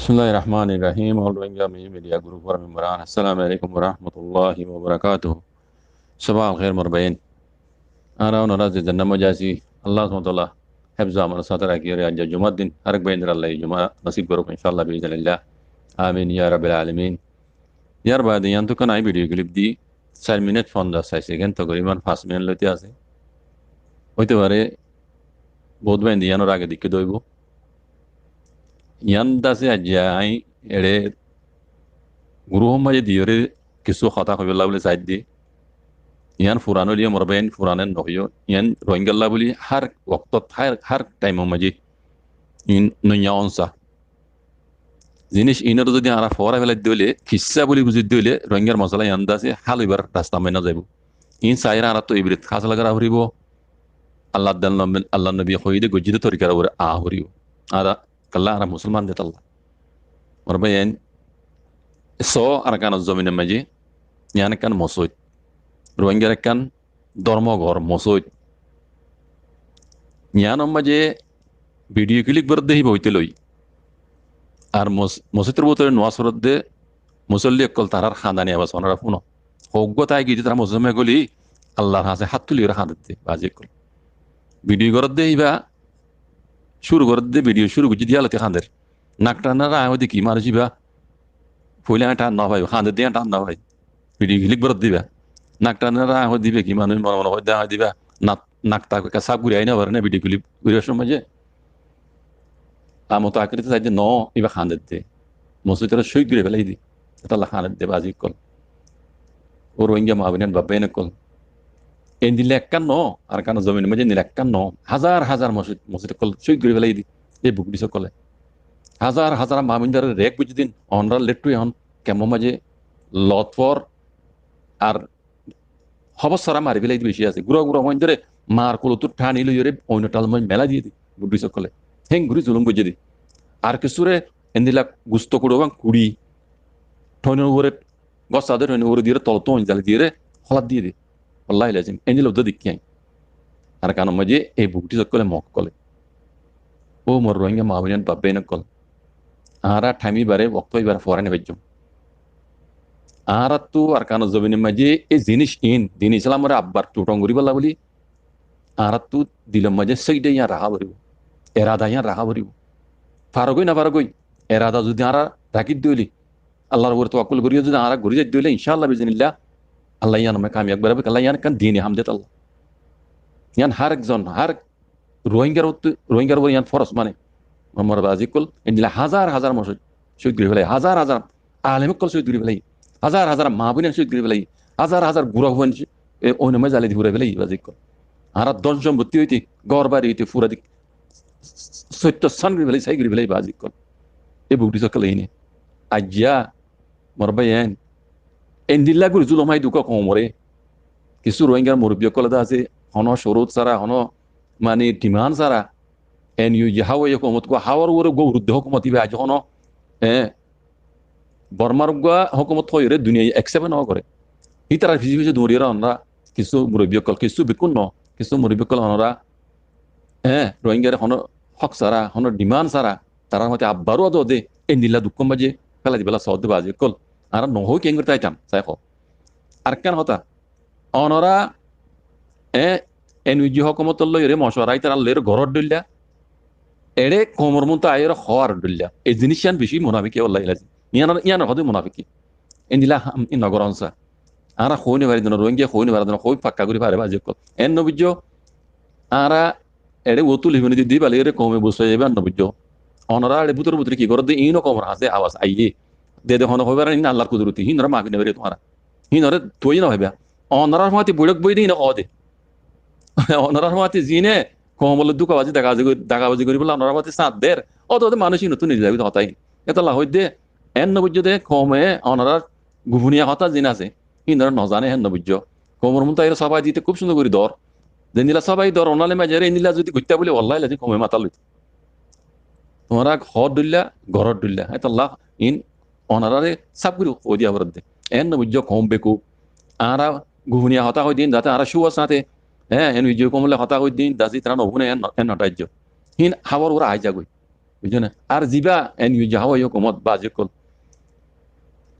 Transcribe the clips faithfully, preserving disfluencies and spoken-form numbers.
Bismillahir Rahmanir Rahim. All Rohingya Media Group or member, Assalamu Alaikum wa Rahmatullahi wa Barakatuh. Sabah al khair, mor báiyain. Añára onorá ze zenna maze así, Allah subhanahu wa taala hefzo amanor sáte rakíyore aijja Jumar din arek báiyaindóre Allah e Juma nosib gorouk, inshallah, bi iznillah. Amin ya Rabbil Alamin. Yar baade yián tu ekkán añí video clip di, sair minit fonzaic second, tokriban fañs minit loite asé. Óite fare, bout báiyainde yiánor age deikké de óibo. Yián de asé aijja añí eçe group or maze diyore kessú hotá hoibolla buli saidde. Yián furan óile mor báiyain, furan en no hoiyo. Yián Rohingyalla buli hár woktot, hár, hár time or maze iín noiya onsa. Zinis iínoré zodi añára fora felaidde óile, kissá buli buzidde óile, Rohingyar mosola yián de asé hál óibar rasta maze no zaibo. Iín saiyóre añárattú ibret hásel gora foribo. Allar de, Allar nobi hoiyé de goijjé de torikar uore aa foribo. Añára kalla añára musolman de tolla. Mor báiyain, só Arkanor zominor maze yián ekkán mosóit. Rohingyar ekkán dormogor mosóit. Yiánor maze video clip gorédde híba óite loi. Ar mos-, mosóitor bútore nomaz foredde musolli ókkol tarár hañdani abas onorá fúno. Hoggúa táki de tará mosóit maze góli Allar hañsé hát tuliyóre hañdedde bazi ókkol. Video gorédde híba cúru gorédde, video cúru goijjé de yáloti hañder. Nak tanóre añí hoóde ki manúic íba, foila añí than no fai, hañdedde añí than no fai. Video clip gorédde íba. Nak tanóre añí hoóde íba ki manúic, mone mone hoóde añí hoóde íba. Nak, nak tak ekká saf gorí aái no fare né video clip goríbar somot maze. Ar mutaakkirine saidde no, íba hañdedde. Mosóitoré cóhid gorí félai di. Étalla hañdedde bazi ókkol. Ó Rohingya maa boin baf báiyain ókkol. Endilla ekkán no, Arkanor zominor maze endilla ekkán no. Házar házar mosóit, mosóit ókkol cóhid gorí félai di. Ei bukdis ókkole. Házar házar maa boindóre rep goijjé de, onorár lettú ehón kemor maze lotfor ar hóbor sára mari félai de beci asé. Gura gura boindóre mar kolottú thani loiyóre oinno thalor maze melai diyé de, bukdis ókkole. Héng gorí zulum goijjé de. Ar kessúre endilla gusto kuçu bang kuçi, thoinor uore, gósade thoinor uore diyóre, tolottú oin zali diyóre, hólat diyé de. Wallahil azim, endilla uddá deikké añí. Arkanor maze ei bukdis ókkole, Mog ókkole. Ó mor Rohingya maa boin baf báiyain ókkol. Añára thaim íbare, wokto íbare forai no faijjum. Añárattú Arkanor zominor maze ei zinis iín, din Islamoré abbar tuthong goríbolla buli, añárattú dilor maze sóida yián raká foribo. Erada yián raká foribo. Farogói no farogói, erada zodi añára rakídde óile, Allar uore tawakkul gorí zodi añára gorí zaidde óile, inshallah, biiznillah, Allah yián amare kamiyab goráibo, Allah yián ekkán dini ham de tolla. Yián hár ekzon, hár ek Rohingyar uore, Rohingyar uore yián foros mane. Mor bazi ókkol, endilla házar házar mosóit cóhid gorí félai, házar házar alem ókkol cóhid gorí félai, házar házar maa boin cóhid gorí félai, házar házar gura boin, e, oinno maze zali di furai félai, bazi ókkol. Añárar dhon sompotti óite, gór bari óite, fura dik sóitto san gorí félai, sai gorí félai, bazi ókkol. Ei bukdis ókkol iíne. Aijja, mor báiyain, endilla gorí zulum hái de uggwá koumoré. Kessú Rohingyar murubbi ókkole de asé, hono curut sára, hono mani demand sára, N U G háwai hókumot uggwá, háwar uore uggwá urudde hókumot íba aijja hono, e, Bormar uggwá hókumot hoiyóre duniyai accept no goré. Ítarar fise fise duñriyóre onorá kessú murubbi ókkol, kessú bekkún no, kessú murubbi ókkol onorá, e, Rohingyare hono hók sára, hono demand sára, tarár máte abbaru adó de, endilla dukkór maze félai dibálla soódde bazi ókkol. Añára no hoói keéngorí táitam, sai hoó. Arekkán hotá, onorá, e, N U G hókumotor lói ore mocuwara ítarar lói ore goró dhoilla. Eçé koumor muntu aiyóre hoó ar dhoilla. Ei ziníc yián bicí munafiki, wallahil azim. Yián, yián hoóde munafiki. Endilla ham, e, no gorón sa. Añára hoói no fari de no, Rohingya hoói no fari de no, hoói fakka gorí fare bazi ókkol. En no buijjó, añára eçé uwá tuli feni di, di félai ore koume buzái zaibo, en no buijjó. Onorá eçé bútore bútore ki goró de, iín ó koumor hañsé abas aiyé. De de hono hoibar iín Allar kuduroti, híinoré maafi no fari tuáñra. Híinoré tuwai no faiba. Onorár fúañti boiçók boi de híine hoó de. Onorár fúañti ziíne koumor lói dúkabazi, dagabazi gori-, dagabazi goríbolla onorár fúañti sáñt der. Óto óto manúic híinottú nizai zaibo de hotá híin. Étolla hoóidde, en no buijjó de koume onorár gufuniya hotá ziín asé, híinoré no zane, en no buijjó. Koumor muntu aiyóre sófai dite kúb cúndor gorí dór. Zendilla sófai dór, onorár loi mazé endilla zodi goittá bóli, wallahil azim koume matá loit. Tuáñra hoór dhoilla, goró dhoilla. Étolla iín onoráre sáf gorí hoói diya foredde. En no buijjó koum bekuf. Añára gufuniya hotá hoóidde iín, zate añára cúwar sáñte, hé, en buijjó koumor loi hotá hoóidde iín, zate tará no fúne, en no, en no dhaijjó. Híin hábar uore aái zagói. Buijjó né? Ar zibá N U G hawai hókumot, bazi ókkol.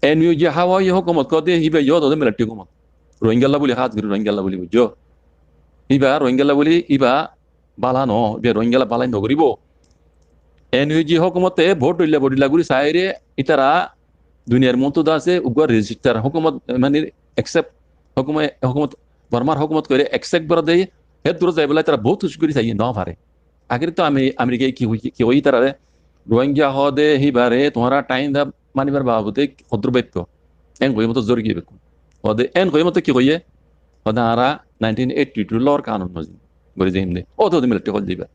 N U G hawai hókumot hoóde híba yó hoóde militari hókumot. Rohingyalla buli, hás gorí Rohingyalla buli, buijjó. Híba Rohingyalla buli, híba bála no, híba Rohingyalla bálai no goríbo. N U G hókumote bodhilla bodhilla gorí sairé, ítara duniyar muúntu de asé, uggúa register hókumot, mani accept, hókume-, hókumot, Bormar hókumot gorí accept gorá de, hé dure zaibólla ítara bout kucíc gorí saiyé, no fare. Ager to ami, Amerikaye ki hoi-, ki hoiyé ítarare? Rohingya hoóde híbare tuáñra thaim da manibar babote hoddúr báitto. En hoiyé moto zori giyé bekkún. Hoóde en hoiyé moto ki hoiyé? Hoóde añára nineteen eighty two lor kanun mozin gorí zaiyum de. Óde hoóde militari hoil diba.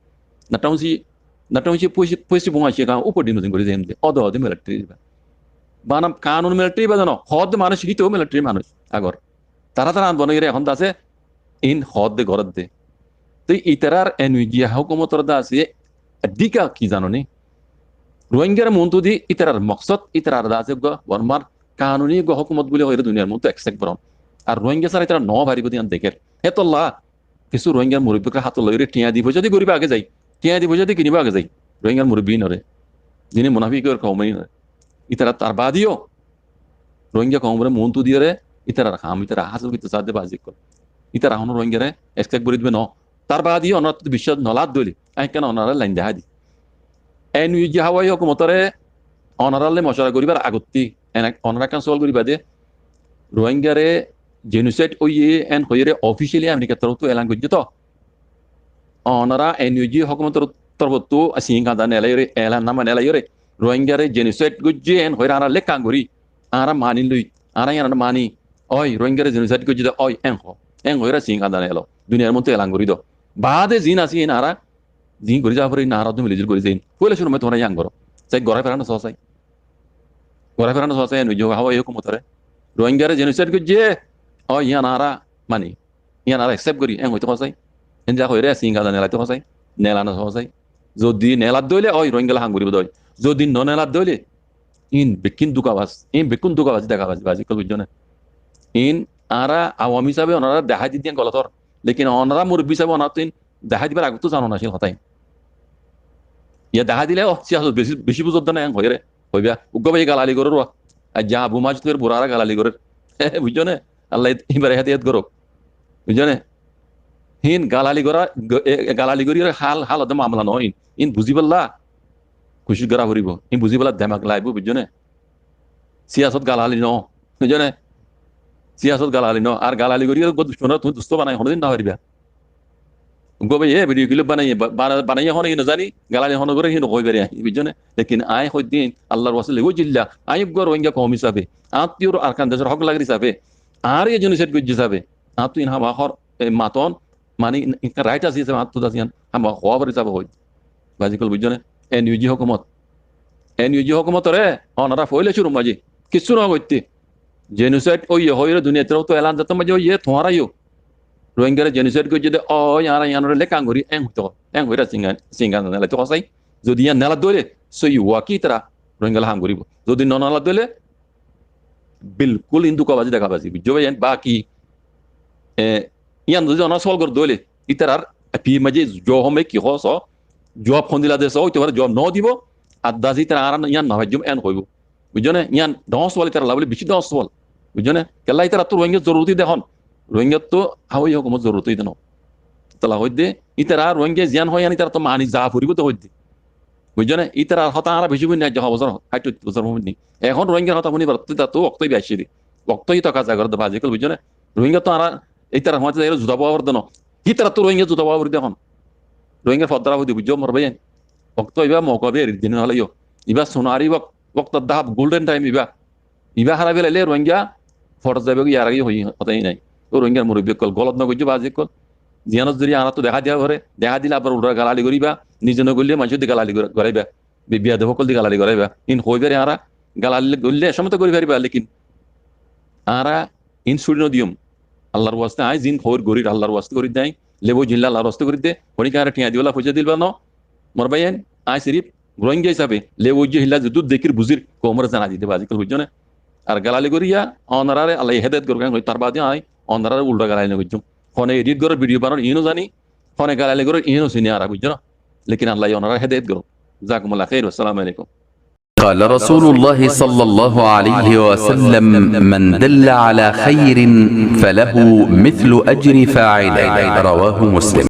Natta unci, natta unci puisi, puisi bunga cie kan upor di mozin gorí zaiyum de. Óde hoóde militari diba. Bana kanun militari diba zano. Hoóde manúic híto militari manúic agor. Tará tará añdóan gorí ehón de asé, in hoódde gorédde. Toi ítarar N U G hókumotor de asé, dhíka ki zano ni? Rohingyar muúntu di ítarar moksód, ítarar de asé uggúa Bormar kanuni uggúa hókumot buli hoiyóre duniyar muúntu accept gorón. Ar Rohingya sára ítara no faribó de yián dekér. Hétolla kissú Rohingyar murubbi ókkol hátot loiyóre thiañ di foicá di goríba age zai. Thiañ di foicá di kiniba age zai. Rohingyar murubbi ínoré. Zini munafik ór koum ínoré. Ítara tar baade yó Rohingya koumoré muúntu diyóre, ítarar ham, ítara hásel goittó saádde bazi ókkol. Ítara honó Rohingyare accept gorí dibe no. Tar baade yó onorattú biccác no lát dóile, añí ekkán onoráre lain dehái di. N U G hawai hókumotoré onorálloi mocora goríbar agottí, en ek-, onorá ekkán sual goríba de, Rohingyare genocide óiye en hoiyóre officially Amerikar torfóttu elan goijjé to. Onorá N U G hókumotor torfóttu siñí gañda nelaiyóre, elan nama nelaiyóre, Rohingyare genocide goijjé en hoiyóre añára lekkan gorí, añára mani loi, añára yián mani, ói, Rohingyare genocide goijjé de, ói, en hoó, en hoiyóre siñí gañda nelo, duniyar muúntu elan gorí do. Baade ziín asé, iín añára, ziín gorí za fore, iín añára dú milizul gorí zaiyum. Foila cúrur mazé tuáñra yián goró. Sai gorái fare no só sai. Gorái fare no só sai, N U G hawai hókumotoré. Rohingyare genocide goijjé, ói, yián añára mani. Yián añára accept gorí, en hoitó hoó sai. En za hoiyóre siñí gañda nelaitó hoó sai. Nela no hoó sai. Zodi neladde óile, ói, Rohingyalla ham goríbo de ói. Zodi no neladde óile, in bekkún dukabaz, in bekkún dukabaz, dukabaz, bazi ókkol buijjó né? In añára awam hísabe onoráre dehái di diyan golot ór. Lekin onorá murubbi hísabe onoráttu in dehái dibar agottú zana no accíl hotá in. Yá dehái dile, ó, siyasot beci, beci buzódde na, en hoiyóre. Hoiba, uggúa báiye galali gorér wa. Aijja Abu Majid hoiyóre buraré galali gorér. Buijjó né? Allaye íbare hedayet gorouk. Buijjó né? Hín galali gorá, go-, e, e, galali gorí hál, hál de mamela no hín. Hín buzíbolla kucíc gorá foribó. Hín buzíbolla demak laibo, buijjó né? Siyasot galali no. Buijjó né? Siyasot galali no. Ar galali gorí uggúa ducmonore tuñí dustó banai honódin no fariba. Uggúa báiye video clip banaiye, ba-, bana-, banaiye hone hín no zani, galali hone goré hín no hoi fare, buijjó né? Lekin añí hoiddin, Allar waste lewóijjilla, añí uggúa Rohingya koum hísabe, añáttu Arkan decor hók lagir hísabe, añáre genocide goijjé hísabe, añáttu in ham hór, e, maton, mani in, in right asé hísabe, añáttu asé yián ham hoó fare hísabe hoiddin. Bazi ókkol buijjó né? N U G hókumot. N U G hókumotoré, onorá foila cúrur mazé kissú no goitté. Genocide óiye hoiyóre duniyar torfóttu elan zetó mazé óiye, tuáñra yó Rohingyare genocide goijjé de, ói, añára yiánoré lekkan gorí, en hoitó, en hoiyóre siñí gañda, siñí gañda nelaitó hoó sai. Zodi yián neladde óile, sóiyi waki ítara Rohingyalla ham goríbo. Zodi no neladde óile, bilkúl in dukabazi, dagabazi, buijjó bái, yián baki, e, yián zodi onorá sual goródde óile, ítarar appeal mazé zo hom ki hoó so, zuab hondilla de so, óite fare zuab no dibo, ar de asé ítara añára yián no faijjum, en hoibo. Buijjó né? Yián dhoóñr sual, ítaralla bóli bicí dhoóñr sual. Buijjó né? Kiyólla ítarattú Rohingya zorurot de hon. Rohingyattu hawai hókumot zorurot de no. Ítara hoiddé, ítara Rohingya ziyán hoó yián ítarattú mani za foribó de hoiddé. Buijjó né? Ítarar hotá añára bicí fúinni, aijja ho bosór, háit bosór fúinni. Ehón Rohingyar hotá fúnibar ítarattú októ ibá aiccí dé. Októ ítara kaza goré de, bazi ókkol, buijjó né? Rohingyattu añára ítarar hotá zaiyóre zuta fua foré de no. Ítarattú Rohingya zuta fua foré de ehón. Rohingyar foddá fua foré de, buijjó mor bái. Októ ibá mouka ibá eri dine no hoilé yó. Ibá sunari wok-, woktor dahab, golden time ibá. Ibá hárai felailé Rohingya foret zaibói, yar age hoiyí hotá nái. Ó Rohingyar murubbi ókkol, golot no goijjó bazi ókkol. Ziyánor zoriya añárattú dehái diya foré, dehái dile abar ulra galali goríba, nize no goillé maincór de galali gor-, goráiba. Be-, biyadob ókkol de galali goráiba. In hoibar añára galali goillé ek cómot gorí faribá, lekin añára in cúri no diyum. Allar waste añí zin hoir gorír, Allar waste gorí de añí, lebo zilla Allar waste gorí de, honikka añáre thiañ dibolla foicá dilba no. Mor bái ain, añí sirif Rohingya hísabe, lebo ijja hilla zedúr dekír buzír, koumoré zanai dite bazi ókkol, buijjó né? Ar galali goríya, onoráre Allaye hedayet gorouk, añí tar bade añí onoráre ulda galali no goijjum. Hone edit gorór, video banor, iín o zani, hone galali gorór, iín o sini añára, buijjó né? Lekin Allaye onoráre hedayet gorouk. جزاكم الله خير، والسلام عليكم. قال رسول الله صلى الله عليه وسلم: من دل على خير فله مثل أجر فاعله. رواه مسلم.